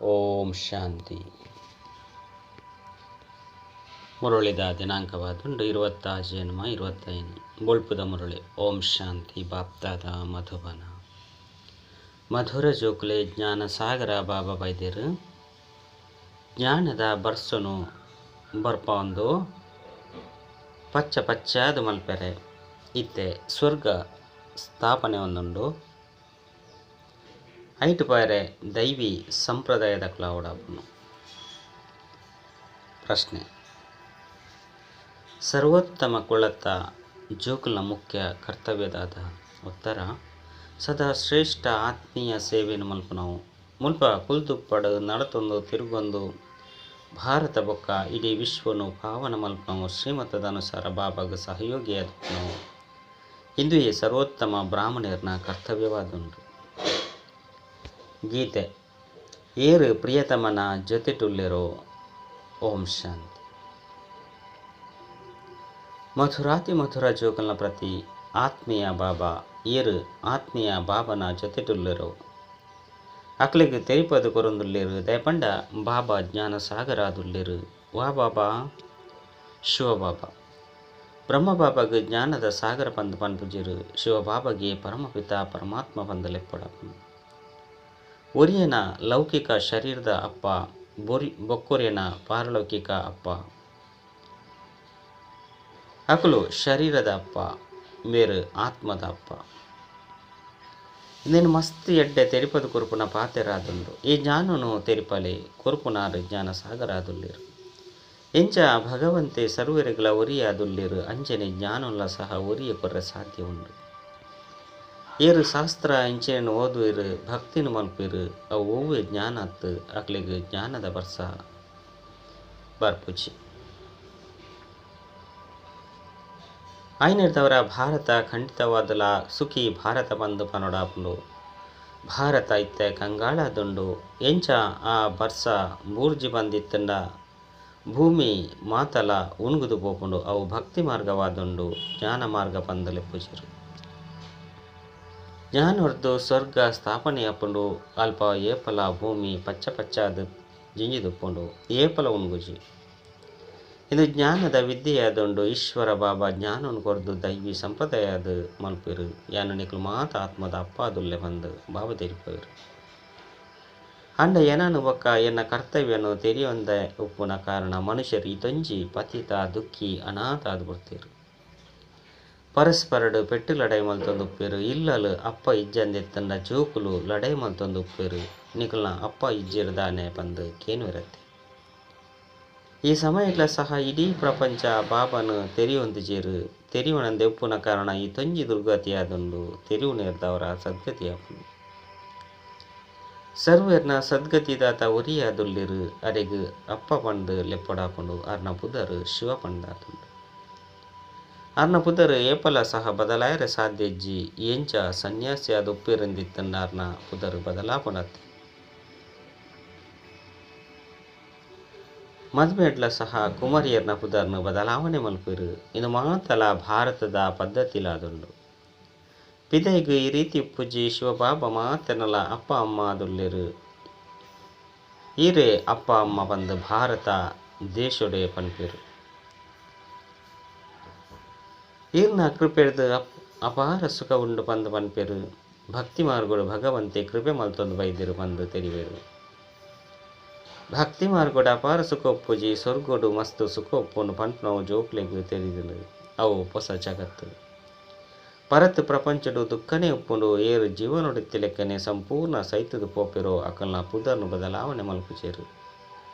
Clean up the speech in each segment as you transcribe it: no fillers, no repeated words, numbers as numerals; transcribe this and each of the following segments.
ಓಂ ಶಾಂತಿ. ಮುರಳಿದ ದಿನಾಂಕವಾದುಂಡು 26/25. ಬೊಳ್ಪುದ ಮುರಳಿ. ಓಂ ಶಾಂತಿ. ಬಾಪ್ದಾದ ಮಧುಬನ ಮಧುರ ಜೋಕುಲೆ ಜ್ಞಾನ ಸಾಗರ ಬಾಬಾ ಬೈದೇರು ಜ್ಞಾನದ ಬರ್ಸನು ಬರ್ಪೊಂದು ಪಚ್ಚ ಪಚ್ಚಾದ ಮಲ್ಪೆರೆ ಇತ್ತೆ ಸ್ವರ್ಗ ಸ್ಥಾಪನೆ ಒಂದುಂಡು. ಐಟು ಪಾಯರೆ ದೈವಿ ಸಂಪ್ರದಾಯದ ಕ್ಲಾವಡಾಪುನು. ಪ್ರಶ್ನೆ: ಸರ್ವೋತ್ತಮ ಕುಳತ್ತ ಜೋಕುಲ್ನ ಮುಖ್ಯ ಕರ್ತವ್ಯದಾದ? ಉತ್ತರ: ಸದಾ ಶ್ರೇಷ್ಠ ಆತ್ಮೀಯ ಸೇವೆಯನ್ನು ಮಲ್ಪುನವು. ಮುಲ್ಪ ಕುಲ್ದುಪ್ಪಡು ನಡತೊಂದು ತಿರುಗೊಂದು ಭಾರತ ಬೊಕ್ಕ ಇಡೀ ವಿಶ್ವನು ಪಾವನ ಮಲ್ಪುನವು. ಶ್ರೀಮತದ ಅನುಸಾರ ಬಾಬಾಗ ಸಹಯೋಗಿಯಾದವು. ಇಂದುಯೇ ಸರ್ವೋತ್ತಮ ಬ್ರಾಹ್ಮಣರ್ನ ಕರ್ತವ್ಯವಾದುಂಡು. ಗೀತೆ: ಏರು ಪ್ರಿಯತಮನ ಜೊತೆಟುಲ್ಲೆರೋ. ಓಂ ಶಾಂತಿ. ಮಧುರಾತಿ ಮಧುರ ಜೋಕಲ್ನ ಪ್ರತಿ ಆತ್ಮೀಯ ಬಾಬಾ ಏರು ಆತ್ಮೀಯ ಬಾಬನ ಜೊತೆಟುಲ್ಲೆರೋ ಅಕ್ಲೆಗ್ ತೆರಿಪದು ಕೊರೊಂದುಲ್ಲೆರು. ದಯಪಂಡ ಬಾಬಾ ಜ್ಞಾನ ಸಾಗರಾದುಲ್ಲೆರು. ವಾ ಬಾಬಾ ಶಿವಬಾಬಾ. ಬ್ರಹ್ಮ ಬಾಬಾಗ್ ಜ್ಞಾನದ ಸಾಗರ ಪಂದ್ ಪನ್ಪುಜೆರು. ಶಿವಬಾಬಾಗೆ ಪರಮಪಿತ ಪರಮಾತ್ಮ ಪಂದ್ ಲೆಪ್ಪಡಪುನು. ಒರಿಯನ ಲೌಕಿಕ ಶರೀರದ ಅಪ್ಪ, ಬೊಕ್ಕೊರಿಯನ ಪಾರಲೌಕಿಕ ಅಪ್ಪ. ಅಕುಲು ಶರೀರದ ಅಪ್ಪ, ಮೇರು ಆತ್ಮದ ಅಪ್ಪ. ಇಂದೇನು ಮಸ್ತ್ ಎಡ್ಡೆ ತೆರಿಪದು ಕೊರ್ಪುನ ಪಾತೆರಾದುಂಡು. ಈ ಜ್ಞಾನನು ತೆರಿಪಲೆ ಕೊರ್ಪುನಾರು ಜ್ಞಾನ ಸಾಗರಾದುಲ್ಲೆರು. ಎಂಚ ಭಗವಂತೆ ಸರ್ವರೆಗಳ ಒರಿಯಾದುಲ್ಲೆರು ಅಂಚನೆ ಜ್ಞಾನಲ ಸಹ ಒರಿಯ ಕೊರ್ರೆ ಸಾಧ್ಯ ಉಂಡು. ಏರು ಶಾಸ್ತ್ರ ಇಂಚೆನು ಓದುವೆರು, ಭಕ್ತಿನು ಮಲ್ಪೆರು, ಅವು ಒವ್ವೆ ಜ್ಞಾನತ್ ಅಕ್ಲೆಗ್ ಜ್ಞಾನದ ಬರ್ಸ ಬರ್ಪುಜಿ. ಆಯ್ನೆರ್ದವರ ಭಾರತ ಖಂಡಿತವಾದಲ ಸುಖಿ ಭಾರತ ಬಂದು ಪನೊಡಾಪುಂಡು. ಭಾರತ ಇತ್ತೆ ಕಂಗಾಳಾದುಂಡು. ಎಂಚ ಆ ಬರ್ಸ ಬೂರ್ಜಿ ಬಂದಿತ್ತಂಡ ಭೂಮಿ ಮಾತಲ ಉಣ್ಗುದು ಪೋಪುಂಡು. ಅವು ಭಕ್ತಿ ಮಾರ್ಗವಾದುಂಡು, ಜ್ಞಾನ ಮಾರ್ಗ ಪಂದ್ ಲೆಪ್ಪುಜೆರು. ಜ್ಞಾನೊರ್ದು ಸ್ವರ್ಗ ಸ್ಥಾಪನೆಯಾಪುಂಡು. ಅಲ್ಪ ಏಪಲ ಭೂಮಿ ಪಚ್ಚ ಪಚ್ಚಾದ್ ಜಿಂಜಿದುಪ್ಪುಂಡು, ಏಪಲ ಉಣ್ಗುಜಿ. ಇದು ಜ್ಞಾನದ ವಿದ್ಯೆಯಾದುಂಡು. ಈಶ್ವರ ಬಾಬಾ ಜ್ಞಾನವನ್ನು ಕೊರ್ದು ದೈವಿ ಸಂಪ್ರದಾಯದ ಮಲ್ಪೆರು. ಯಾನು ನಿಕುಲು ಮಾತ ಆತ್ಮದ ಅಪ್ಪಾದುಲ್ಲೆ ಬಂದು ಬಾಬಾ ತೆರಿಪೆರು. ಅಂಡ ಎನನು ಬೊಕ್ಕ ಎನ್ನ ಕರ್ತವ್ಯನು ತೆರಿಯೊಂದ ಉಪ್ಪುನ ಕಾರಣ ಮನುಷ್ಯರು ಇತೊಂಜಿ ಪತಿತ ದುಃಖಿ ಅನಾಥ ಆದ್ ಬುಡ್ತೆರು. ಪರಸ್ಪರಡು ಪೆಟ್ಟು ಲಡಾಯಿ ಮಲ್ತೊಂದು ಉಪ್ಪೆರು. ಇಲ್ಲಲು ಅಪ್ಪ ಇಜ್ಜಂದೆತ್ತಂಡ ಜೋಕುಲು ಲಡಾಯಿ ಮಲ್ತೊಂದು ಉಪ್ಪೆರು. ನಿಕುಲ್ನ ಅಪ್ಪ ಇಜ್ಜಿರ್ದಾನೆ ಪಂದ್ ಕೇನುವಿರತ್ತೆ. ಈ ಸಮಯಟ್ಲ ಸಹ ಇಡೀ ಪ್ರಪಂಚ ಬಾಬನು ತೆರಿಯೊಂದಿಜೆರು. ತೆರಿಯುವನಂದೆ ಉಪ್ಪುನ ಕಾರಣ ಈ ತೊಂಜಿ ದುರ್ಗತಿಯಾದುಂಡು. ತೆರಿಯುವನೆರ್ದವರ ಸದ್ಗತಿಯಾಪುಂಡು. ಸರ್ವೆರ್ನ ಸದ್ಗತಿದಾತ ಒರಿಯಾದುಲ್ಲೆರು. ಅರೆಗ್ ಅಪ್ಪ ಪಂದ್ ಲೆಪ್ಪಡಾಪುಂಡು. ಅರ್ನ ಪುದರ್ ಶಿವ ಪಂದಾತುಂಡು. ಅರ್ನ ಪುದರ್ ಏಪಲ ಸಹ ಬದಲಾಯರೆ ಸಾಧ್ಯ ಇಜ್ಜಿ. ಎಂಚ ಸನ್ಯಾಸಿಯಾದ ಉಪ್ಪೆರೆಂದಿತ್ತಂಡ ಅರ್ನ ಪುದರ್ ಬದಲಾಪುಂಡತ್ತೆ. ಮದ್ಮೆಡ್ಲ ಸಹ ಕುಮಾರಿಯರ್ನ ಪುದರ್ನ ಬದಲಾವಣೆ ಮಲ್ಪೆರು. ಇದು ಮಾತಲ ಭಾರತದ ಪದ್ಧತಿಲಾದುಂಡು. ಪಿದೈಗ್ ಈ ರೀತಿ ಉಪ್ಪುಜಿ. ಶಿವಬಾಬಾ ಮಾತೆನಲ ಅಪ್ಪ ಅಮ್ಮ ಆದುಲ್ಲೆರು. ಈರೇ ಅಪ್ಪ ಅಮ್ಮ ಬಂದು ಭಾರತ ದೇಶೊಡೆ ಪನ್ಪೆರು. ಈರ್ನ ಕೃಪೆಡ್ದು ಅಪಾರ ಸುಖ ಉಂಡು ಪಂದ್ ಪನ್ಪೆರು. ಭಕ್ತಿ ಮಾರ್ಗಡು ಭಗವಂತೆ ಕೃಪೆ ಮಲ್ತೊಂದು ಬೈದೆರು ಪಂದ್ ತೆರಿವೆರು. ಭಕ್ತಿ ಮಾರ್ಗಡು ಅಪಾರ ಸುಖ ಉಪ್ಪುಜಿ, ಸ್ವರ್ಗೋಡು ಮಸ್ತ್ ಸುಖ ಉಪ್ಪುಂಡು ಪನ್ಪುನವು ಜೋಕ್ಲೆಗ್ ತೆರಿದುಂಡು. ಅವು ಪೊಸ ಜಗತ್ತು. ಪರತ್ ಪ್ರಪಂಚಡು ದುಃಖನೇ ಉಪ್ಪುಂಡು. ಏರು ಜೀವನೊಡಿತ್ತಿ ಲೆಕ್ಕನೆ ಸಂಪೂರ್ಣ ಸೈತದ ಪೋಪೆರೋ ಅಕಲ್ನ ಪುದರ್ನು ಬದಲಾವಣೆ ಮಲ್ಪುಜೆರು.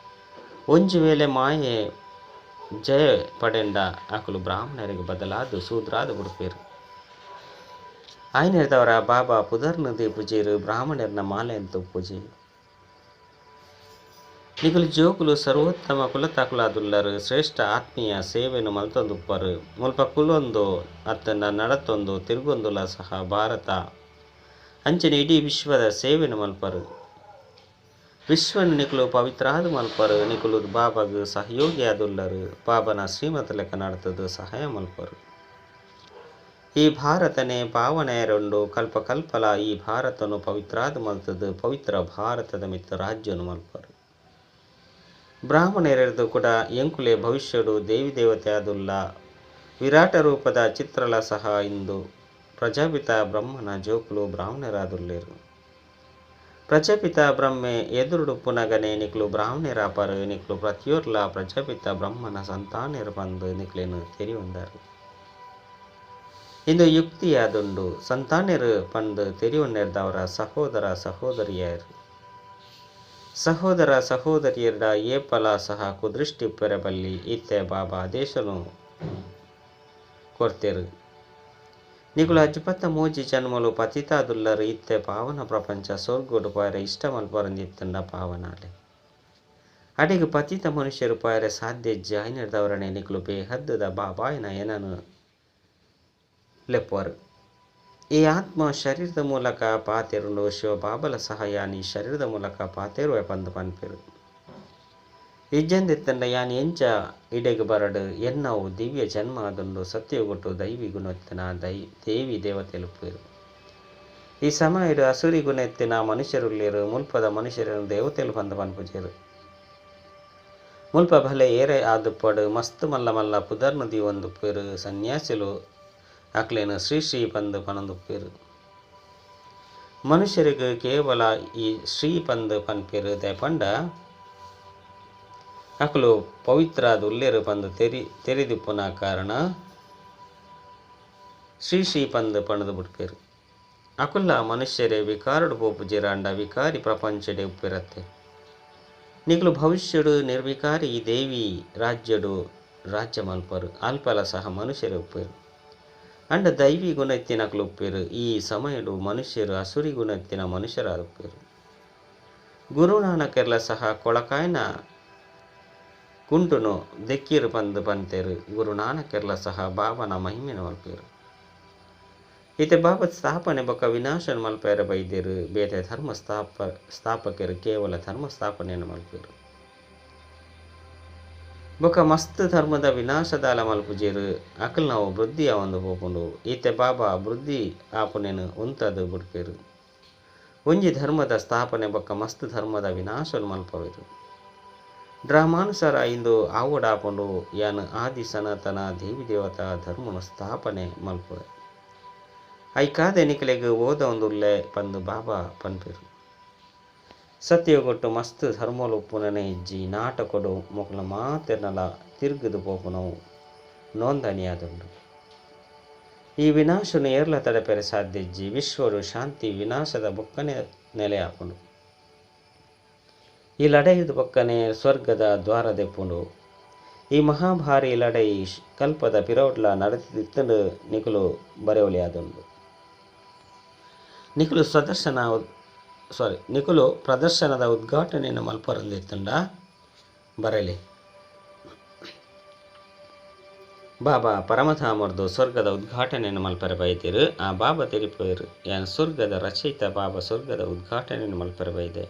ಒಂಜಿ ವೇಳೆ ಮಾಯೆ ಜಯ ಪಡೆಂಡ ಅಕಲು ಬ್ರಾಹ್ಮಣರಿಗೆ ಬದಲಾದು ಶೂದ್ರಾದ ಬುಡ್ಪೆರು. ಆಯ್ನೆರ್ದವರ ಬಾಬಾ ಪುದರ್ನು ದೀಪುಜೆರು, ಬ್ರಾಹ್ಮಣರ್ನ ಮಾಲೆ ಅಂತ ಉಪ್ಪುಜಿ. ನಿಕುಲು ಜೋಕುಲು ಸರ್ವೋತ್ತಮ ಕುಲತಾಕುಲಾದುಲ್ಲರು. ಶ್ರೇಷ್ಠ ಆತ್ಮೀಯ ಸೇವೆಯನ್ನು ಮಲ್ತೊಂದುಪ್ಪರು. ಮುಲ್ಪ ಕುಲೊಂದು ಅತ್ತಂಡ ನಡತೊಂದು ತಿರುಗೊಂದುಲ ಸಹ ಭಾರತ ಅಂಚನೆ ಇಡೀ ವಿಶ್ವದ ಸೇವೆಯನ್ನು ಮಲ್ಪರು. ವಿಶ್ವನು ನಿಕುಲು ಪವಿತ್ರಾದ ಮಲ್ಪರು. ನಿಕುಲು ಬಾಬಾಗ್ ಸಹಯೋಗಿಯಾದುಲ್ಲರು. ಬಾಬನ ಶ್ರೀಮತ ಲೆಕ್ಕ ನಡತದು ಸಹಾಯ ಮಲ್ಪರು. ಈ ಭಾರತನೇ ಪಾವನೆಯರುಂಡು ಕಲ್ಪ ಕಲ್ಪಲ ಈ ಭಾರತನು ಪವಿತ್ರಾದ ಮಲ್ತದು ಪವಿತ್ರ ಭಾರತದ ಮಿತ್ತ ರಾಜ್ಯನು ಮಲ್ಪರು. ಬ್ರಾಹ್ಮಣರೆರ್ದು ಕೂಡ ಎಂಕುಲೆ ಭವಿಷ್ಯಡು ದೇವಿ ದೇವತೆ ಆದುಲ್ಲ ವಿರಾಟ ರೂಪದ ಚಿತ್ರಲ ಸಹ ಇಂದು ಪ್ರಜಾಪಿತ ಬ್ರಹ್ಮನ ಜೋಕುಲು ಬ್ರಾಹ್ಮಣರಾದುಲ್ಲೇರು. ಪ್ರಜಾಪಿತ ಬ್ರಹ್ಮೆ ಎದುರುಡು ಪುನಗನೆ ನಿಕ್ಲು ಬ್ರಾಹ್ಮಣರಾಪರು ನಿಕ್ಲು ಪ್ರತಿಯೋರ್ಲ ಪ್ರಜಾಪಿತ ಬ್ರಹ್ಮನ ಸಂತಾನರು ಬಂದು ನಿಕ್ಲೇನು ತೆರಿಯುಂದರು. ಇಂದು ಯುಕ್ತಿಯಾದುಂಡು ಸಂತಾನರು ಪಂದು ತೆರಿಯುನ್ನೆರ್ದವರ ಸಹೋದರ ಸಹೋದರಿಯರು. ಸಹೋದರ ಸಹೋದರಿಯರ ಏಪಲ ಸಹ ಕುದೃಷ್ಟಿ ಪೆರಬಲ್ಲಿ ಇತ್ತೆ ಬಾಬಾ ಆದೇಶನು ಕೊರ್ತೆರು. ನಿಕುಲು ಅಜ್ಪತ್ತ ಮೂಜಿ ಜನ್ಮಲು ಪತಿತಾದುಲ್ಲರು ಇತ್ತೆ ಪಾವನ ಪ್ರಪಂಚ ಸ್ವರ್ಗೋಡು ಪಾಯರೆ ಇಷ್ಟ ಮಲ್ಪರಂದಿತ್ತಂಡ ಪಾವನಾಲೆ. ಅಡಿಗೆ ಪತಿತ ಮನುಷ್ಯರು ಪಾಯರೆ ಸಾಧ್ಯ ಜಾಯಿನದವರನೆ ನಿಕುಲು ಬೇಹದ್ದದ ಬಾಬಾಯನ ಏನನು ಲೆಪ್ಪರು. ಈ ಆತ್ಮ ಶರೀರದ ಮೂಲಕ ಪಾತೆರುಂಡು ಶಿವಬಾಬಲ ಸಹ ಯಾನಿ ಶರೀರದ ಮೂಲಕ ಪಾತೆರುವ ಪಂದು ಪನ್ಪೆರು. ಇಜ್ಜಂದಿತ್ತಂಡ ಯಾನ್ ಎಂಚ ಇಡೆಗ್ ಬರಡು ಎನ್ನವು ದಿವ್ಯ ಜನ್ಮ ಆದುಂಡು ಸತ್ಯಗೊಟ್ಟು ದೈವಿ ಗುಣೆತ್ತಿನ ದೇವಿ ದೇವತೆಲುಪ್ಪೇರು. ಈ ಸಮಯಡು ಅಸುರಿ ಗುಣೆತ್ತಿನ ಮನುಷ್ಯರುಲ್ಲೇರು ಮುಲ್ಪದ ಮನುಷ್ಯರನ್ನು ದೇವತೆಲು ಪಂದು ಪನ್ಪುಜೇರು. ಮುಲ್ಪ ಭಲೆ ಏರೆ ಆದುಪ್ಪಡು ಮಸ್ತ್ ಮಲ್ಲ ಮಲ್ಲ ಪುದರ್ನು ದೀವೊಂದುಪ್ಪೇರು ಸನ್ಯಾಸಿಲು ಅಕ್ಲೇನು ಶ್ರೀ ಶ್ರೀ ಪಂದು ಪನೊಂದುಪ್ಪೇರು. ಮನುಷ್ಯರಿಗೆ ಕೇವಲ ಈ ಶ್ರೀ ಪಂದು ಪನ್ಪೇರು ಪಂಡ ಅಕುಲು ಪವಿತ್ರಾದ ಉಲ್ಲೇರು ಪಂದು ತೆರಿದಿಪ್ಪುನ ಕಾರಣ ಶ್ರೀ ಶ್ರೀ ಪಂದು ಪಣದು ಬಿಡ್ಪೇರು. ಅಕುಲ್ಲ ಮನುಷ್ಯರೇ ವಿಕಾರುಡು ಪೋಪು ಜಿರಾಂಡ ವಿಕಾರಿ ಪ್ರಪಂಚಡೆ ಉಪ್ಪಿರತ್ತೆ. ನಿಕುಲು ಭವಿಷ್ಯಡು ನಿರ್ವಿಕಾರಿ ಈ ದೇವಿ ರಾಜ್ಯಡು ರಾಜ್ಯ ಮಲ್ಪರು ಅಲ್ಪಲ ಸಹ ಮನುಷ್ಯರೇ ಉಪ್ಪೇರು. ಅಂಡ ದೈವಿ ಗುಣೆತ್ತಿನ ಅಕುಲು ಉಪ್ಪೇರು. ಈ ಸಮಯಡು ಮನುಷ್ಯರು ಅಸುರಿ ಗುಣೆತ್ತಿನ ಮನುಷ್ಯರಾದುಪ್ಪೇರು. ಗುರುನಾನಕೆರ್ಲ ಸಹ ಕೊಳಕಾಯನ ಕುಂಟುನು ದೆಕ್ಕಿರು ಪಂದು ಪಂತೇರು. ಗುರುನಾನಕೆರ್ಲ ಸಹ ಬಾಬನ ಮಹಿಮೆನ ಮಲ್ಪೇರು. ಈತ ಬಾಬ ಸ್ಥಾಪನೆ ಬೊಕ್ಕ ವಿನಾಶನ ಮಲ್ಪೇರ ಬೈದೇರು. ಬೇತೆ ಧರ್ಮ ಸ್ಥಾಪಕರು ಕೇವಲ ಧರ್ಮ ಸ್ಥಾಪನೆಯನ್ನು ಮಲ್ಪೇರು. ಬೊಕ್ಕ ಮಸ್ತ್ ಧರ್ಮದ ವಿನಾಶದಾಲ ಮಲ್ಪುಜೇರು. ಅಕಲ್ ನಾವು ವೃದ್ಧಿ ಒಂದು ಪೋಪುಂಡು. ಈತೆ ಬಾಬಾ ವೃದ್ಧಿ ಆಪುನೇನು ಉಂತದು ಬುಡ್ಪೇರು. ಒಂಜಿ ಧರ್ಮದ ಸ್ಥಾಪನೆ ಬೊಕ್ಕ ಮಸ್ತ್ ಧರ್ಮದ ವಿನಾಶನ ಮಲ್ಪವೇರು. ಡ್ರಾಮಾನುಸಾರ ಇಂದು ಆವಡಾಪುಂಡು ಯಾನ್ ಆದಿ ಸನಾತನ ದೇವಿ ದೇವತಾ ಧರ್ಮನ ಸ್ಥಾಪನೆ ಮಲ್ಪುವೆ. ಐಕಾದೆ ನಿಕಲೆಗ್ ಓದ ಒಂದುಲ್ಲೆ ಪಂದು ಬಾಬಾ ಪನ್ಪೇರು. ಸತ್ಯಗೊಟ್ಟು ಮಸ್ತ್ ಧರ್ಮಲು ಉಪ್ಪುನನೆ ಇಜ್ಜಿ ನಾಟಕೊಡು ಮೊಕಲ ಮಾತೆರ್ನಲ ತಿರುಗುದು ಪೋಪುನವು ನೋಂದಣಿಯಾದುಂಡು. ಈ ವಿನಾಶನು ಏರ್ಲ ತಡೆಪೆರೆ ಸಾಧ್ಯ ಇಜ್ಜಿ. ವಿಶ್ವರು ಶಾಂತಿ ವಿನಾಶದ ಬೊಕ್ಕನೆ ನೆಲೆಯಾಪುಂಡು. ಈ ಲಡೈದ ಬೊಕ್ಕನೆ ಸ್ವರ್ಗದ ದ್ವಾರ ದೆಪ್ಪುಂಡು. ಈ ಮಹಾಭಾರಿ ಲಡೈ ಕಲ್ಪದ ಪಿರೋಡ್ಲ ನಡೆದಿತ್ತಂಡು ನಿಕುಲು ಬರೆವಲಿಯಾದುಂಡು. ನಿಕುಲು ನಿಕುಲು ಪ್ರದರ್ಶನದ ಉದ್ಘಾಟನೆಯನ್ನು ಮಲ್ಪರಂದಿತ್ತಂಡ ಬರಲಿ. ಬಾಬಾ ಪರಮಧಾಮರ್ದು ಸ್ವರ್ಗದ ಉದ್ಘಾಟನೆಯನ್ನು ಮಲ್ಪರೆ ಬೈದಿರು. ಆ ಬಾಬಾ ತೆರಿಪೇರು ಯಾನ್ ಸ್ವರ್ಗದ ರಚಯಿತ ಬಾಬಾ ಸ್ವರ್ಗದ ಉದ್ಘಾಟನೆಯನ್ನು ಮಲ್ಪರೆ ಬೈದೆ.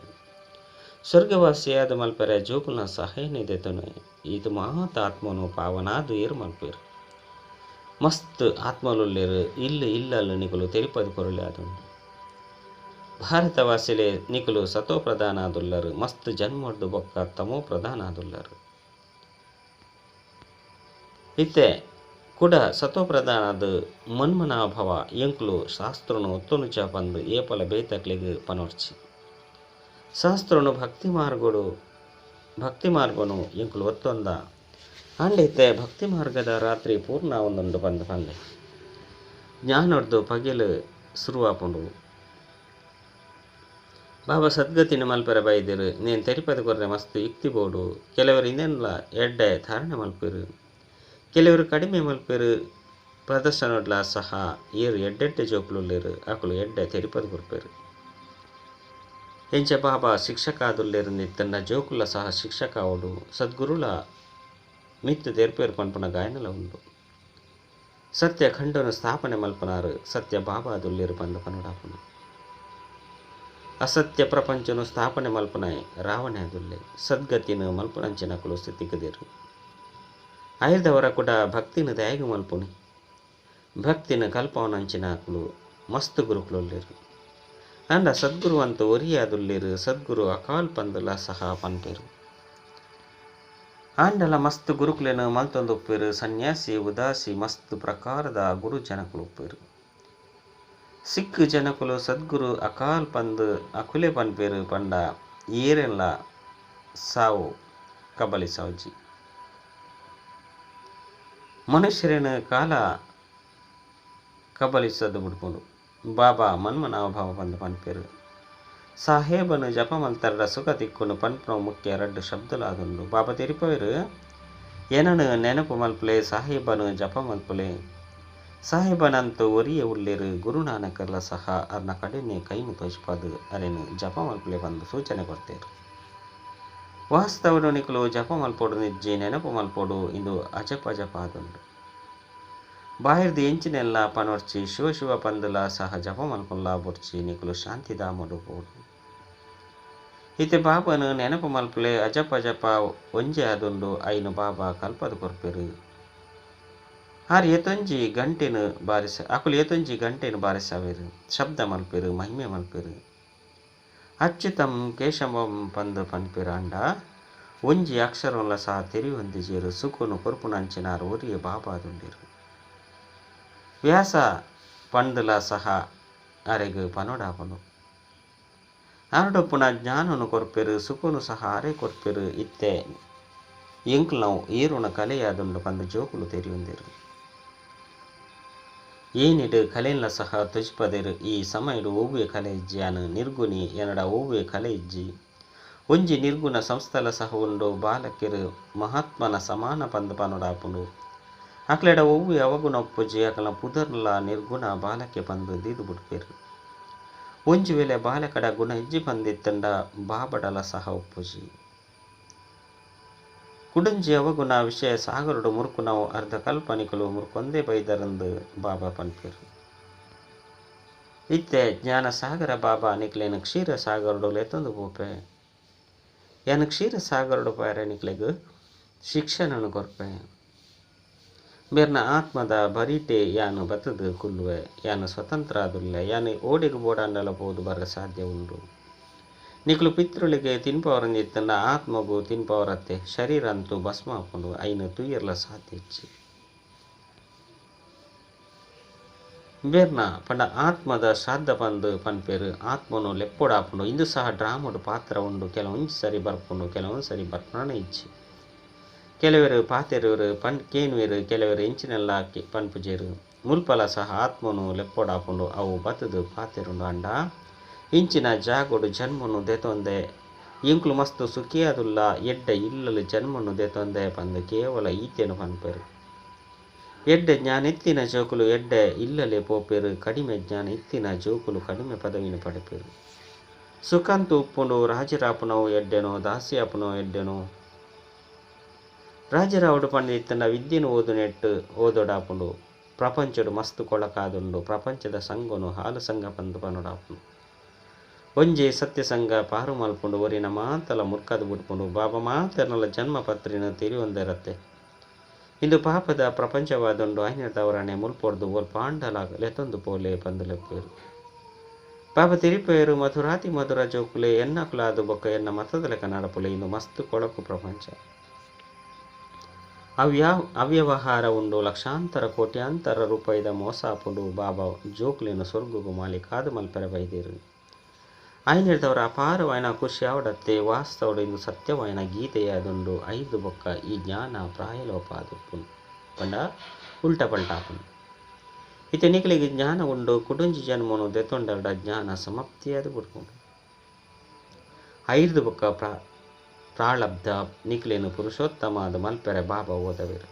ಸ್ವರ್ಗವಾಸಿಯಾದ ಮಲ್ಪರೆ ಜೋಕುಲ್ನ ಸಹಾಯನಿದೆತನು. ಇದು ಮಹತ್ ಆತ್ಮನು ಪಾವನಾದು ಏರು ಮಲ್ಪೇರು. ಮಸ್ತ್ ಆತ್ಮಲುಲ್ಲೇರು ಇಲ್ಲು ಇಲ್ಲಲ್ಲು ನಿಕುಲು ತೆರಿಪದು ಕೊರಲೆ ಆದುಂಡು. ಭಾರತವಾಸಿಲೆ ನಿಕುಲು ಸತೋ ಪ್ರಧಾನಾದುಲ್ಲರು. ಮಸ್ತ್ ಜನ್ಮರ್ದು ಬೊಕ್ಕ ತಮೋ ಪ್ರಧಾನಾದುಲ್ಲರು. ಇತ್ತೆ ಕೂಡ ಸತೋ ಪ್ರಧಾನಾದ ಮನ್ಮನಾಭವ ಎಂಕುಲು ಶಾಸ್ತ್ರನು ಒತ್ತೊನುಚ ಪಂದು ಏಪಲ ಬೇತಕ್ಲೆಗ್ ಪನೊರ್ಚಿ. ಶಾಸ್ತ್ರನು ಭಕ್ತಿ ಮಾರ್ಗನು ಎಂಕುಲು ಒತ್ತೊಂದ ಅಂಡೈತೆ ಭಕ್ತಿ ಮಾರ್ಗದ ರಾತ್ರಿ ಪೂರ್ಣ ಒಂದೊಂದು ಪಂದು ಪಂದೆ ಜ್ಞಾನೊಡ್ದು ಪಗೆಲು ಶುರುವಾಪುಂಡು. ಬಾಬಾ ಸದ್ಗತಿನ ಮಲ್ಪೆರೆ ಬೈದಿರು. ನೇನು ತೆರಿಪದ ಕೊರ್ರೆ ಮಸ್ತ್ ಯುಕ್ತಿ ಬೋಡು. ಕೆಲವರು ಇನ್ನೆಲ್ಲ ಎಡ್ಡೆ ಧಾರಣೆ ಮಲ್ಪೆರು, ಕೆಲವರು ಕಡಿಮೆ ಮಲ್ಪೆರು. ಪ್ರದರ್ಶನಡ್ಲ ಸಹ ಏರು ಎಡ್ಡೆಡ್ಡೆ ಜೋಕುಲುಲ್ಲೇರು ಅಕುಲು ಎಡ್ಡೆ ತೆರಿಪದ ಕೊರ್ಪೆರು. ಎಂಚ ಬಾಬಾ ಶಿಕ್ಷಕ ಆದುಲ್ಲೇರು ತನ್ನ ಜೋಕುಲ ಸಹ ಶಿಕ್ಷಕ ಅವಡು ಸದ್ಗುರುಲ ಮಿತ್ತು ತೆರ್ಪೇರು ಪನ್ಪುನ ಗಾಯನಲ ಉಂಡು. ಸತ್ಯ ಖಂಡನು ಸ್ಥಾಪನೆ ಮಲ್ಪನಾರು ಸತ್ಯ ಬಾಬಾ ಆದುಲ್ಲೇರು ಪಂದು ಪನುಡಾಪುನು. ಅಸತ್ಯ ಪ್ರಪಂಚನು ಸ್ಥಾಪನೆ ಮಲ್ಪನಾಯ್ ರಾವಣೆ ಆದುಲ್ಲೆ ಸದ್ಗತಿನ ಮಲ್ಪನಂಚಿನಕುಲು ಸ್ಥಿತಿಗದಿರು. ಆಯ್ದವರ ಕೂಡ ಭಕ್ತಿನ ದಾಯಗ ಮಲ್ಪುನಿ. ಭಕ್ತಿನ ಕಲ್ಪವನಂಚಿನಾಕುಲು ಮಸ್ತ್ ಗುರುಕುಲುಲ್ಲೆರ್. ಆಂಡ ಸದ್ಗುರು ಅಂತ ಒರಿಯಾದುಲ್ಲೆರ್. ಸದ್ಗುರು ಅಕಾಲ್ ಪಂದುಲ ಸಹ ಪನ್ಪೆರ್. ಆಂಡಲ ಮಸ್ತ್ ಗುರುಕುಲೆನ್ ಮಲ್ತೊಂದು ಉಪ್ಪೆರ್. ಸನ್ಯಾಸಿ ಉದಾಸಿ ಮಸ್ತ್ ಪ್ರಕಾರದ ಗುರು ಜನಕುಲು ಉಪ್ಪೆರ್. ಸಿಖ್ ಜನಕುಲು ಸದ್ಗುರು ಅಕಾಲ್ ಪಂದ್ ಅಕುಲೆ ಪನ್ಪೆರ್ ಪಂಡ ಏರೆನ್ಲ ಸಾವು ಕಬಲಿಸಾವುಜಿ. ಮನುಷ್ಯರೇನ ಕಾಲ ಕಬಲಿಸದು ಬಿಡ್ಪುಂಡು. ಬಾಬಾ ಮನ್ಮನಾಭಾವ ಪಂದ್ ಪನ್ಪೆರ್. ಸಾಹೇಬನು ಜಪ ಮಲ್ತರ್ಡ ಸುಖ ತಿಕ್ಕುನು ಪನ್ಪುನವು ಮುಖ್ಯ ರಡ್ಡ್ ಶಬ್ದಲಾದುಂಡು. ಬಾಬಾ ತೆರಿಪವೆರ್ ಏನನು ನೆನಪು ಮಲ್ಪುಲೆ, ಸಾಹೇಬನು ಜಪ ಮಲ್ಪುಲೆ. ಸಾಹೇಬನಂತು ಒರಿಯೆ ಉಲ್ಲೆರ್. ಗುರುನಾನಕರ್ಲ ಸಹ ಅರ್ನ ಕಡೆನೆ ಕೈನು ತೋಜಿಪಾದ್ ಅರೆನು ಜಪ ಮಲ್ಪುಲೆ ಪಂದ್ ಸೂಚನೆ ಕೊರ್ತೆರ್. ವಾಸ್ತವಡು ನಿಕುಲು ಜಪ ಮಲ್ಪೊಡು ನಿಜ್ಜಿ ನೆನಪು ಮಲ್ಪೊಡು. ಇಂದು ಅಜಪ ಜಪ ಆದುಂಡು. ಬಾಯಿರ್ದ್ ಎಂಚಿನೆಲ್ಲ ಪನೊರ್ಚಿ ಶಿವ ಶಿವ ಪಂದುಲ ಸಹ ಜಪ ಮಲ್ಪುನ್ಲ ಬೊರ್ಚಿ. ನಿಕುಲು ಶಾಂತಿಧಾಮಡು ಪೋಡು. ಇತ್ತೆ ಬಾಬಾನು ನೆನಪು ಮಲ್ಪುಲೆ. ಅಜಪ ಜಪ ಒಂಜೆ ಆದುಂಡು. ಐನು ಬಾಬಾ ಕಲ್ಪದ ಕೊರ್ಪೆರ್. ಆರ್ ಏತೊಂಜಿ ಗಂಟೆನು ಬಾರಿಸ ಅಕುಲು ಏತೊಂಜಿ ಗಂಟೆನು ಬಾರಿಸಾವೆರ್. ಶಬ್ದ ಮಲ್ಪೆರ್, ಮಹಿಮೆ ಮಲ್ಪೆರ್. ಅಚ್ಯುತಂ ಕೇಶವಂ ಪಂದ್ ಪನ್ಪೆರ್. ಆಂಡ ಒಂಜಿ ಅಕ್ಷರನ್ಲ ಸಹ ತೆರಿಯೊಂದಿಜೆರ್. ಸುಖನು ಕೊರ್ಪುನಂಚಿನಾರ್ ಒರಿಯೆ ಬಾಬಾದುಲ್ಲೆರ್. ವ್ಯಾಸ ಪಂದುಲ ಸಹ ಅರೆಗ್ ಪನೊಡಾಪುಂಡು. ಆರುಡೊಪ್ಪುನ ಜ್ಞಾನನು ಕೊರ್ಪೆರ್, ಸುಖನು ಸಹ ಆರೇ ಕೊರ್ಪೆರ್. ಇತ್ತೆ ಎಂಕ್ಲವು ಏರುನ ಕಲೆಯಾದುಂಡು ಪಂದ್ ಜೋಕುಲು ತೆರಿಯೊಂದೆರ್. ಏನಿಡ್ ಕಲೆನ್ಲ ಸಹ ತೊಜಿಪದೆರ್. ಈ ಸಮಯಡು ಒವ್ವೆ ಕಲೆ ಇಜ್ಜಿ. ಯಾನ್ ನಿರ್ಗುಣಿ, ಎನಡ ಒವ್ವೆ ಕಲೆ ಇಜ್ಜಿ. ಒಂಜಿ ನಿರ್ಗುಣ ಸಂಸ್ಥಲ ಸಹ ಉಂಡು. ಬಾಲಕೆರ್ ಮಹಾತ್ಮನ ಸಮಾನ ಪಂದ್ ಪನೊಡಾಪುಂಡು. ಅಕ್ಲೆಡ ಒವ್ವೆ ಅವಗುಣ ಉಪ್ಪುಜಿ. ಅಕಲ್ನ ಪುದರ್ಲ ನಿರ್ಗುಣ ಬಾಲಕೆ ಪಂದ್ ದೀದ್ ಬುಡ್ಪೆರ್. ಒಂಜಿ ವೇಳೆ ಬಾಲಕಡ ಗುಣ ಇಜ್ಜಿ ಪಂದಿತ್ತಂಡ ಬಾಬಡಲ ಸಹ ಉಪ್ಪುಜಿ. ಕುಡಂಜಿ ಅವಗುಣ ವಿಷಯ ಸಾಗರಡು ಮುರ್ಕುನವು ಅರ್ಧ ಕಲ್ಪನಿಕುಲು ಮುರ್ಕೊಂದೇ ಬೈದರಂದು ಬಾಬಾ ಪನ್ಪೆರ್. ಇತ್ತೆ ಜ್ಞಾನ ಸಾಗರ ಬಾಬಾ ನಿಕ್ಲೆನ್ ಕ್ಷೀರ ಸಾಗರಡು ಲೆತ್ತೊಂದು ಪೋಪೆ. ಯಾನ್ ಕ್ಷೀರ ಸಾಗರಡು ಪೋಯರೆ ನಿಕ್ಲೆಗ್ ಶಿಕ್ಷಣನು ಕೊರ್ಪೆ. ಮೇರ್ನ ಆತ್ಮದ ಬರಿಟೆ ಯಾನ್ ಬತ್ತದು ಕುಲ್ಲುವೆ. ಯಾನ್ ಸ್ವತಂತ್ರ ಆದುಲ್ಲೆ. ಯಾನ್ ಓಡೆಗ್ ಬೋಡಾಂಡಲ ಪೋದು ಬರ ಸಾಧ್ಯ ಉಂಡು. ನಿಕುಲು ಪಿತೃಳಿಗೆ ತಿನ್ಪವರಂದಿತ್ತಂಡ ಆತ್ಮಗು ತಿನ್ಪವರತ್ತೆ. ಶರೀರ ಅಂತೂ ಭಸ್ಮ ಆಪುಂಡು. ಐನು ತುಯ್ಯರ್ಲ ಸಾಧ್ಯ ಇಜ್ಜಿ. ಬೇರ್ನ ಪಂಡ ಆತ್ಮದ ಶ್ರಾದ್ದ ಪಂದ್ ಪನ್ಪೆರ್. ಆತ್ಮನು ಲೆಪ್ಪೊಡಾಪುಂಡು. ಇಂದು ಸಹ ಡ್ರಾಮಡು ಪಾತ್ರ ಉಂಡು. ಕೆಲವೊಂಜಿ ಸರಿ ಬರ್ಪುಂಡು, ಕೆಲವೊಂದು ಸರಿ ಬರ್ಪುನ ಇಜ್ಜಿ. ಕೆಲವರು ಪಾತೆರುವರು ಕೇನುವೆರು, ಕೆಲವರು ಎಂಚಿನೆಲ್ಲ ಪನ್ಪುಜೆರು. ಮುಲ್ಪಲ ಸಹ ಆತ್ಮನು ಲೆಪ್ಪೊಡಾಪುಂಡು. ಅವು ಬತ್ತದು ಪಾತೆರುಂಡು. ಅಂಡ ಇಂಚಿನ ಜಾಗೋಡು ಜನ್ಮನು ದೆತೊಂದೆ ಎಂಕ್ಲು ಮಸ್ತ್ ಸುಖಿಯಾದುಲ್ಲ. ಎಡ್ಡೆ ಇಲ್ಲಲು ಜನ್ಮನು ದೆತೊಂದೆ ಪಂದ್ ಕೇವಲ ಈತೇನು ಪನ್ಪೆರು. ಎಡ್ಡೆ ಜ್ಞಾನ ಇತ್ತಿನ ಜೋಕುಲು ಎಡ್ಡೆ ಇಲ್ಲಲೆ ಪೋಪೆರು. ಕಡಿಮೆ ಜ್ಞಾನ ಇತ್ತಿನ ಜೋಕುಲು ಕಡಿಮೆ ಪದವಿನ ಪಡೆಪೆರು. ಸುಖಂತು ಉಪ್ಪುಂಡು. ರಾಜರಾಪುನವು ಎಡ್ಡೆನೋ ದಾಸಿಯಾಪುನವು ಎಡ್ಡೆನೋ. ರಾಜರಾವುಡು ಪಂಡಿತ್ತಂಡ ವಿದ್ಯೆನು ಓದುನೆಟ್ಟು ಓದೊಡಾಪುಂಡು. ಪ್ರಪಂಚಡು ಮಸ್ತ್ ಕೊಳಕಾದುಂಡು. ಪ್ರಪಂಚದ ಸಂಘನು ಹಾಲು ಸಂಘ ಪಂದ್ ಪನೊಡಾಪುಂಡು. ಒಂಜಿ ಸತ್ಯಸಂಗ ಪಾರು ಮಲ್ಪುಂಡು. ಒರಿನ ಮಾತಲ ಮುರ್ಕದ ಬುಡ್ಪುಂಡು. ಬಾಬಾ ಮಾತರ್ನಲ ಜನ್ಮ ಪತ್ರಿನ ತೆರಿಯೊಂದಿರತ್ತೆ. ಇಂದು ಪಾಪದ ಪ್ರಪಂಚವಾದುಂಡು. ಐನೆರ್ದವರನೆ ಮುಲ್ಪೊರ್ದು ಒಲ್ಪಾಂಡಲ ಲೆತ್ತೊಂದು ಪೋಲೆ ಪಂದ್ ಲೆಪ್ಪೆರು. ಬಾಬಾ ತೆರಿಪೇರು ಮಧುರಾತಿ ಮಧುರ ಜೋಕುಲೆ ಎನ್ನಕುಲಾದು ಬೊಕ್ಕ ಎನ್ನ ಮತದ ಲೆಕ್ಕ ನಡಪುಲೆ. ಇಂದು ಮಸ್ತ್ ಕೊಳಕು ಪ್ರಪಂಚ. ಅವ್ಯವಹಾರ ಉಂಡು. ಲಕ್ಷಾಂತರ ಕೋಟ್ಯಾಂತರ ರೂಪಾಯಿದ ಮೋಸ ಆಪುಂಡು. ಬಾಬಾ ಜೋಕುಲೆನ ಸ್ವರ್ಗಗು ಮಾಲೀಕಾದು ಮಲ್ಪೆರೆ ಬೈದೇರು. ಐನೆರ್ದವರ ಅಪಾರವಾಯಿನ ಖುಷಿ ಆವಡತ್ತೆ. ವಾಸ್ತವಡು ಇಂದು ಸತ್ಯವಾಯಿನ ಗೀತೆಯಾದುಂಡು. ಐದು ಬೊಕ್ಕ ಈ ಜ್ಞಾನ ಪ್ರಾಯಲೋಪ ಆದುಪ್ಪುಂಡು ಪಂಡ ಉಲ್ಟ ಪಲ್ಟಾಪುಂಡು. ಇತ್ತೆ ನಿಕಲಿಗೆ ಜ್ಞಾನ ಉಂಡು. ಕುಡುಂಜಿ ಜನ್ಮನು ದೆತೊಂಡರ್ಡ ಜ್ಞಾನ ಸಮಾಪ್ತಿಯಾದ ಬುಡ್ಪುಂಡು. ಐದು ಬೊಕ್ಕ ಪ್ರಾಳಬ್ಧ ನಿಕ್ಲೇನು ಪುರುಷೋತ್ತಮ ಮಲ್ಪೆರೆ ಬಾಬಾ ಓದವೆರು.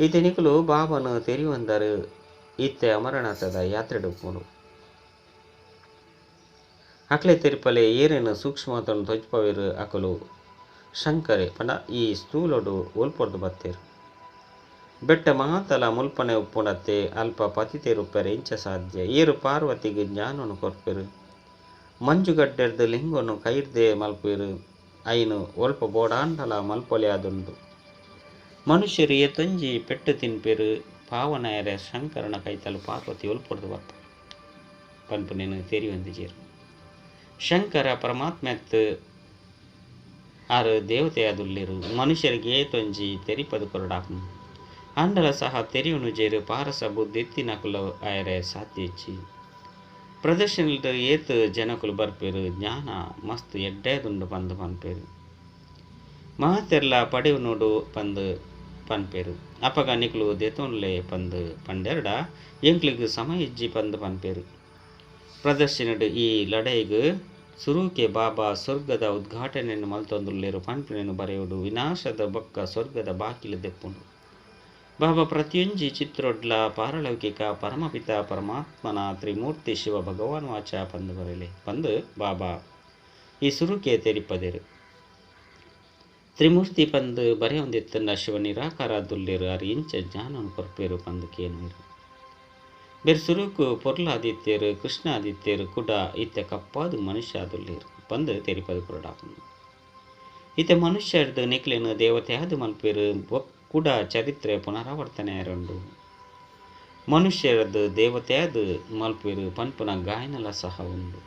ಇತ್ತೆ ನಿಕುಲು ಬಾಬನು ತೆರಿಯೊಂದರು. ಇತ್ತೆ ಅಮರನಾಥದ ಯಾತ್ರೆಡುಪ್ಪುಂಡು. ಅಕ್ಲೆ ತೆರಿಪಲೆ ಏರೇನು ಸೂಕ್ಷ್ಮತನು ತೊಜ್ಪವೆರು. ಅಕುಲು ಶಂಕರೆ ಪಂಡ ಈ ಸ್ಥೂಲಡು ಒಲ್ಪೊರ್ದು ಬತ್ತೇರು. ಬೆಟ್ಟ ಮಾತಲ ಮುಲ್ಪನೆ ಉಪ್ಪುಂಡತ್ತೆ. ಅಲ್ಪ ಪತಿತೇರುಪ್ಪೆರೆ ಇಂಚ ಸಾಧ್ಯ. ಏರು ಪಾರ್ವತಿಗೆ ಜ್ಞಾನನು ಕೊರ್ಪೆರು. ಮಂಜುಗಡ್ಡೆರ್ದು ಲಿಂಗನು ಕೈರ್ದೆ ಮಲ್ಪೆರು. ಐನು ಒಲ್ಪ ಬೋಡಾಂಡಲ ಮಲ್ಪೊಲೆ ಆದುಂಡು. ಮನುಷ್ಯರು ಏತೊಂಜಿ ಪೆಟ್ಟು ತಿನ್ಪೆರು. ಪಾವನಾಯರೆ ಶಂಕರನ ಕೈತಲ್ ಪಾರ್ವತಿ ಒಲ್ಪೊಡ್ದು ಬರ್ಪ ಪನ್ಪುನೆನ್ ತೆರಿಯೊಂದಿಜೆರ್. ಶಂಕರ ಪರಮಾತ್ಮೆತ್ ಆರ್ ದೇವತೆಯಾದುಲ್ಲೆರ್. ಮನುಷ್ಯರಿಗೆ ಏತೊಂಜಿ ತೆರಿಪದ್ ಕೊರೊಡಾಪುಂಡು. ಆಂಡಲ ಸಹ ತೆರಿಯೊನುಜೆರ್. ಪಾರಸ ಬುದ್ಧಿ ಇತ್ತಿನಕುಲು ಆಯೆರೆ ಸಾಧ್ಯ ಇಜ್ಜಿ. ಪ್ರದರ್ಶನಡ್ ಏತ್ ಜನಕುಲು ಬರ್ಪೆರ್. ಜ್ಞಾನ ಮಸ್ತ್ ಎಡ್ಡೆದುಂಡು ಪಂದ್ ಪನ್ಪೆರ್. ಮಾತೆರ್ಲ ಪಡೆಯೊನೊಡು ಪಂದ್ ಪನ್ಪೆರ್. ಅಪಗ ನಿಕುಲು ದೆತೊನ್ಲೆ ಪಂದ್ ಪಂಡೆರ್ಡ ಎಂಕ್ಲೆಗ್ ಸಮಯ ಇಜ್ಜಿ ಪಂದ್ ಪನ್ಪೆರ್. ಪ್ರದರ್ಶನಡ್ ಈ ಲಡಾಯಿಗ್ ಸುರುಕೆ ಬಾಬಾ ಸ್ವರ್ಗದ ಉದ್ಘಾಟನೆನ್ ಮಲ್ತೊಂದುಲ್ಲೆರ್ ಪನ್ಪಿನೆನ್ ಬರೆಯೊಡು. ವಿನಾಶದ ಬೊಕ್ಕ ಸ್ವರ್ಗದ ಬಾಕಿಲ್ ದೆಪ್ಪುಂಡು. ಬಾಬಾ ಪ್ರತಿಯೊಂಜಿ ಚಿತ್ರೊಡ್ಲ ಪಾರಲೌಕಿಕ ಪರಮಪಿತ ಪರಮಾತ್ಮನ ತ್ರಿಮೂರ್ತಿ ಶಿವ ಭಗವಾನ್ ವಾಚ ಪಂದ್ ಬರೆಲೆ ಪಂದ್ ಬಾಬಾ ಈ ಸುರುಕೆ ತೆರಿಪದೆರ್. ತ್ರಿಮೂರ್ತಿ ಪಂದ್ ಬರೆಯೊಂದಿತ್ತುಂಡ ಶಿವ ನಿರಾಕಾರ ದುಲ್ಲೆರ್ ಆರ್ ಇಂಚ ಜ್ಞಾನನ್ ಕೊರ್ಪೆರ್ ಪಂದ್ ಕೇನುವೆರ್. ಬೇರ್ ಸುರುಕು ಪೊರ್ಲಾದಿತ್ತೆರ್ ಕೃಷ್ಣಾದಿತ್ತೆರ್ ಕುಡ ಇತ್ತೆ ಕಪ್ಪಾದ್ ಮನುಷ್ಯಾದುಲ್ಲೆರ್ ಪಂದ್ ತೆರಿಪದ್ ಕೊರೊಡಾಪುಂಡು. ಇತ್ತೆ ಮನುಷ್ಯರ್ದ್ ನಿಕ್ಲೆನ್ ದೇವತೆಯಾದ್ ಮಲ್ಪೆರ್ ಕುಡ ಚರಿತ್ರೆ ಪುನರಾವರ್ತನೆ ಆಯೆರುಂಡು. ಮನುಷ್ಯರ್ದ್ ದೇವತೆಯಾದ್ ಮಲ್ಪೆರ್ ಪನ್ಪುನ ಗಾಯನಲ ಸಹ ಉಂಡು.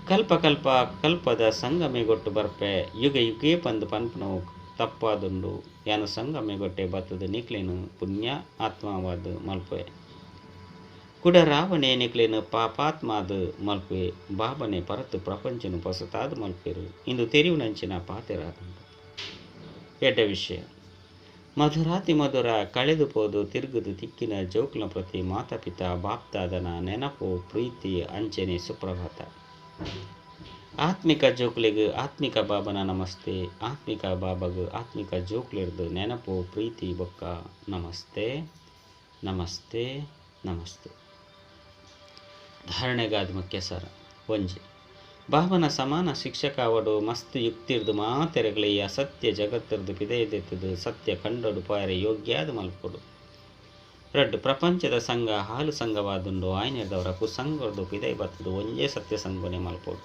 ಕಲ್ಪ ಕಲ್ಪ ಕಲ್ಪದ ಸಂಗಮೆಗೊಟ್ಟು ಬರ್ಪೆ ಯುಗ ಯುಗೇ ಪಂದ್ ಪನ್ಪುನವು ತಪ್ಪಾದುಂಡು. ಯಾನ್ ಸಂಗಮೆಗೊಟ್ಟೆ ಬತ್ತುದು ನಿಕ್ಲೆನ್ ಪುಣ್ಯ ಆತ್ಮವಾದ್ ಮಲ್ಪುವೆ. ಕುಡ ರಾವಣೆ ನಿಕ್ಲೆನ್ ಪಾಪಾತ್ಮಾದ್ ಮಲ್ಪುವೆ. ಬಾಬನೆ ಪರತ್ ಪ್ರಪಂಚನ್ ಪೊಸತಾದ್ ಮಲ್ಪೆರ್ ಇಂದು ತೆರಿಯುನಂಚಿನ ಪಾತೆರಾದುಂಡು. ಎಡ್ಡೆ ವಿಷಯ. ಮಧುರಾತಿ ಮಧುರ ಕಳೆದು ಪೋದು ತಿರುಗುದು ತಿಕ್ಕಿನ ಜೋಕ್ಲೆನ ಪ್ರತಿ ಮಾತಾಪಿತಾ ಬಾಪ್ದಾದನ ನೆನಪು ಪ್ರೀತಿ ಅಂಚನೆ ಸುಪ್ರಭಾತ. ಆತ್ಮಿಕ ಜೋಕ್ಲೆಗ್ ಆತ್ಮಿಕ ಬಾಬನ ನಮಸ್ತೆ. ಆತ್ಮಿಕ ಬಾಬಗ್ ಆತ್ಮಿಕ ಜೋಕ್ಲೆರ್ದ್ ನೆನಪು ಪ್ರೀತಿ ಬೊಕ್ಕ ನಮಸ್ತೆ ನಮಸ್ತೆ ನಮಸ್ತೆ. ಧಾರಣೆಗಾದ್ ಮುಖ್ಯ ಸಾರ. ಒಂಜಿ ಬಾಬನ ಸಮಾನ ಶಿಕ್ಷಕ ಆವಡು ಮಸ್ತ್ ಯುಕ್ತಿರ್ದ್ ಮಾತೆರೆಗ್ಲ ಈ ಅಸತ್ಯ ಜಗತ್ತಿರ್ದ್ ಪಿದಯಿದೆತ್ತುದು ಸತ್ಯ ಕಂಡೊಡು ಪೋಯರೆ ಯೋಗ್ಯಾದ್ ಮಲ್ಪೊಡು. ರಡ್ಡ್ ಪ್ರಪಂಚದ ಸಂಘ ಹಾಲು ಸಂಘವಾದುಂಡು. ಆಯಿನೆರ್ದವರ ಕುಸಂಗರ್ದ್ ಪಿದಯಿ ಬತ್ತುದು ಒಂಜೇ ಸತ್ಯ ಸಂಘನೆ ಮಲ್ಪೊಡು.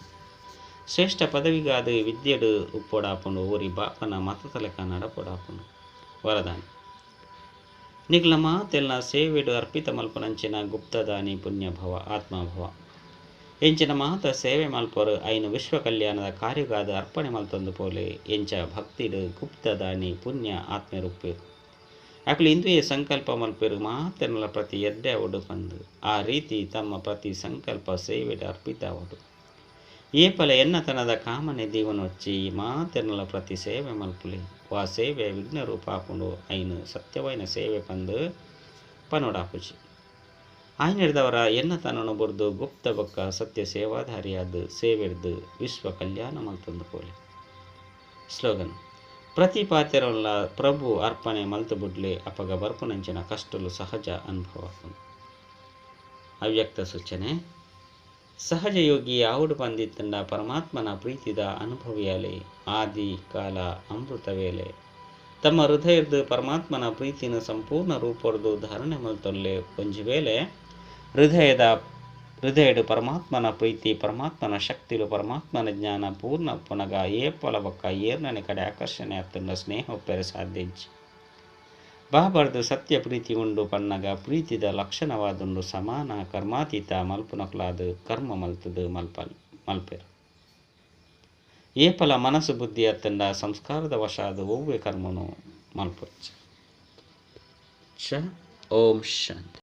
ಶ್ರೇಷ್ಠ ಪದವಿಗಾದ್ ವಿದ್ಯೆಡ್ ಉಪ್ಪೊಡಾಪುಂಡು. ಒರಿ ಬಾಬನ ಮತತಲೆಕ ನಡಪೊಡಾಪುಂಡು. ವರದಾನ. ನಿಕ್ಲ ಮಾತೆಲ್ನ ಸೇವೆಡ್ ಅರ್ಪಿತ ಮಲ್ಪುನಂಚಿನ ಗುಪ್ತದಾನಿ ಪುಣ್ಯಭವ ಆತ್ಮಭವ. ಎಂಚಿನ ಮಾತ ಸೇವೆ ಮಲ್ಪರು ಐನು ವಿಶ್ವ ಕಲ್ಯಾಣದ ಕಾರ್ಯಗಾದ ಅರ್ಪಣೆ ಮಲ್ತೊಂದು ಪೋಲೆ. ಎಂಚ ಭಕ್ತಿಡ್ ಗುಪ್ತದಾನಿ ಪುಣ್ಯ ಆತ್ಮರೂಪೇರು. ಅಕುಲು ಇಂದುವೇ ಸಂಕಲ್ಪ ಮಲ್ಪೆರು ಮಾತೆರ್ನಲ ಪ್ರತಿ ಎಡ್ಡೆ ಅವಡು ಪಂದು. ಆ ರೀತಿ ತಮ್ಮ ಪ್ರತಿ ಸಂಕಲ್ಪ ಸೇವೆಡ್ ಅರ್ಪಿತ ಅವಡು. ಏಪಲ ಎನ್ನತನದ ಕಾಮನೆ ದೀವನೊಚ್ಚಿ ಮಾತೆರ್ನಲ ಪ್ರತಿ ಸೇವೆ ಮಲ್ಪುಲೆ. ವಾ ಸೇವೆ ವಿಘ್ನ ರೂಪ ಆಪುಂಡು ಐನು ಸತ್ಯವಾಯಿನ ಸೇವೆ ಪಂದು ಪನೊಡಾಪುಜಿ. ಆಯ್ನೆರ್ದವರ ಎನ್ನತನನು ಬುರ್ದು ಗುಪ್ತ ಬೊಕ್ಕ ಸತ್ಯ ಸೇವಾಧಾರಿಯಾದ ಸೇವೆರ್ದು ವಿಶ್ವ ಕಲ್ಯಾಣ ಮಲ್ತೊಂದು ಪೋಲೆ. ಸ್ಲೋಗನ್. ಪ್ರತಿ ಪಾತೆರೊನ್ಲ ಪ್ರಭು ಅರ್ಪಣೆ ಮಲ್ತು ಬುಡ್ಲೆ ಅಪಗ ಬರ್ಪುನಂಚಿನ ಕಷ್ಟಲು ಸಹಜ ಅನುಭವ. ಅವ್ಯಕ್ತ ಸೂಚನೆ. ಸಹಜ ಯೋಗಿ ಆವುಡು ಪಂದಿತ್ತಂಡ ಪರಮಾತ್ಮನ ಪ್ರೀತಿದ ಅನುಭವಿಯಾಲೆ ಆದಿ ಕಾಲ ಅಮೃತವೇಲೆ ತಮ್ಮ ಹೃದಯದ ಪರಮಾತ್ಮನ ಪ್ರೀತಿನ ಸಂಪೂರ್ಣ ರೂಪೊರ್ದು ಧಾರಣೆ ಮಲ್ತೊಲ್ಲೆ. ಒಂಜಿ ವೇಳೆ ಹೃದಯದ ಪರಮಾತ್ಮನ ಪ್ರೀತಿ ಪರಮಾತ್ಮನ ಶಕ್ತಿಲು ಪರಮಾತ್ಮನ ಜ್ಞಾನ ಪೂರ್ಣ ಪುನಗ ಏಪಲ ಬೊಕ್ಕ ಏರ್ನನೆ ಕಡೆ ಆಕರ್ಷಣೆ ಅತ್ತಂಡ ಸ್ನೇಹ ಒಪ್ಪೆರೆ ಸಾಧ್ಯ ಇಜ್ಜಿ. ಬಾಬರ್ದು ಸತ್ಯ ಪ್ರೀತಿ ಉಂಡು ಪನ್ನಗ ಪ್ರೀತಿದ ಲಕ್ಷಣವಾದುಂಡು ಸಮಾನ ಕರ್ಮಾತೀತ ಮಲ್ಪುನಕುಲಾದ ಕರ್ಮ ಮಲ್ತದು ಮಲ್ಪೆರು. ಏಪಲ ಮನಸ್ಸು ಬುದ್ಧಿ ಅತ್ತಂಡ ಸಂಸ್ಕಾರದ ವಶಾದ ಒವ್ವೆ ಕರ್ಮನು ಮಲ್ಪೊಚ್ಚ. ಓಂ ಶಾಂತಿ.